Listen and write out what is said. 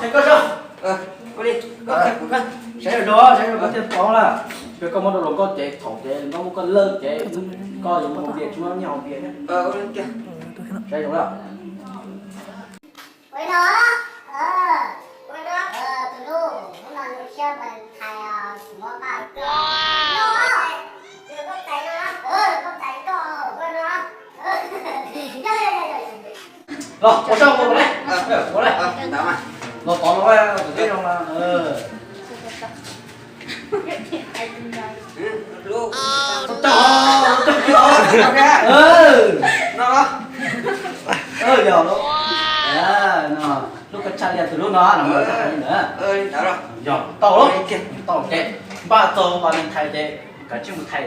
Qhia koj saib. Saib zoo, saib zoo koj thiaj paub na. Yog koj muab rau hluas nkauj ces thaum ces nkauj muab koj lawm ces koj yuav mus hauv npias tsis muaj nyiaj hauv npias thiab. Saib zoo na. Los, ua sab ua le, ua le. Los tod los, teb zoo na. Yog lub, lub koj tshaj li tus lub no no. Yog tau lawm, tau ces npaj txog Valentine ces kav tsij mus thaij.